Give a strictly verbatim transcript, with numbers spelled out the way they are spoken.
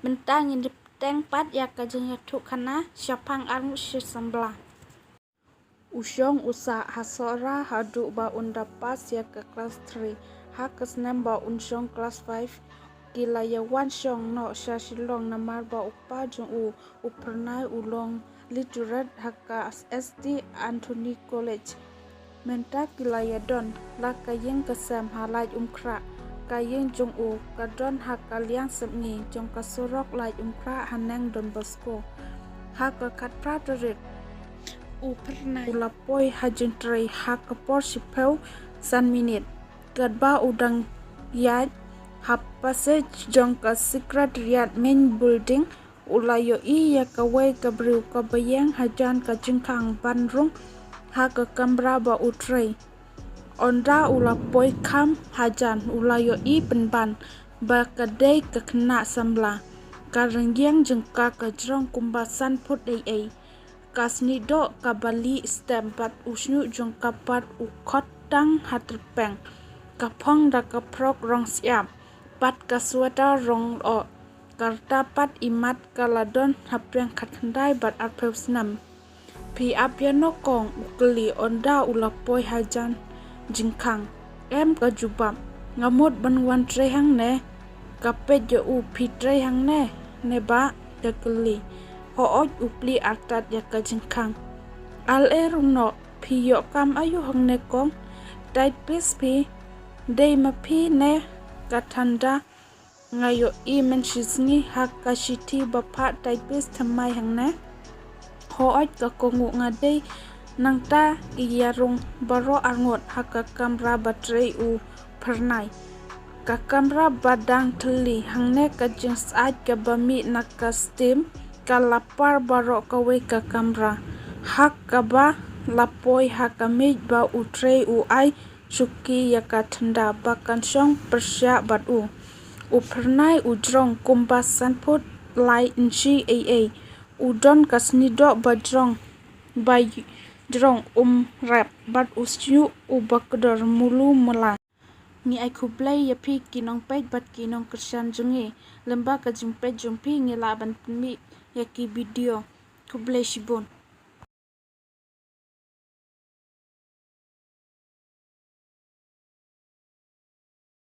Mynta ngin ïa bteng pat ïa ka jingïathuh khana shaphang arngut shi samla. U shong u sah ha Sohra haduh ba un da pass ïa ka class three. Ha ka snem ba un shong class five, ki la ïa wan shong noh sha Shillong namar ba u kpa jong u, u Phyrnai, u long lecturer ha ka S T Anthony College. Mynta ki la ïa don la ka ïing ka sem ha Laitumkhrah. Ka ïing jong u ka don ha ka liang sepngi jong ka surok Laitumkhrah haneng Don Bosco. Ha ka khatphra tarik, u Phyrnai u la poi ha jingtrei ha ka por shiphew san minit. Katba u dang ïaid ha passage jong ka Secretariat Main Building, u la ïohi ïa kawei ka briew kaba ïeng hajan ka jingkhang ban rung ha ka kamra ba u trei. Ynda u la poi kham hajan, u la ïohi pynban ba ka dei ka khynnah samla. Ka rynïeng jong ka ka jrong kumba san phut eiei. Ka snieh doh kaba lieh stem bad u shñiuh jong ka pat u khot tang ha tyrpeng. Ka phong da ka phrok rong shyiap bad ka sweater rong lyoh. Ka rta pat imat ka la don hapdeng khatkhyndai bad arphew snem. Phi ap ïano kong, u kylli ynda u la poi hajan jingkhang. Em, ka jubab. Nga mut ban wan trei hangne. Ka peit ïa u. Phi trei hangne ne bah? Ka kylli. Hooid, u plie artat ïa ka jingkhang. Ale ruh noh, phi ïoh kam aïu hangne kong? Typist phi? Dei ma phi ne ka Thanda? Nga ïohi mynshisngi ha ka shithi ba phah typist thymmai hangne. Hooid ka kong, nga dei. Nangta ki ïa rung baroh arngut ha ka kamra ba trei u Phyrnai. Ka kamra ba dang thylli, hangne ka jingsyaid kaba mih na ka steam ka la par baroh kawei ka kamra. Ha kaba la poi ha ka miej ba u trei, u ai shuki ïa ka Thanda ba kan shong pyrshah bad u. U Phyrnai u jrong kumba san phut lai inshi eiei. U don ka snieh doh ba jrong, ba jrong um rep bad u shñiuh uba kdor mulu mala. Ngi ai khublei ïa phi ki nongpeit bad ki nongkyrshan jong ngi lyngba ka jingpeit jong phi, ngi lah ban pynmih ïa ki video. Khublei shibun.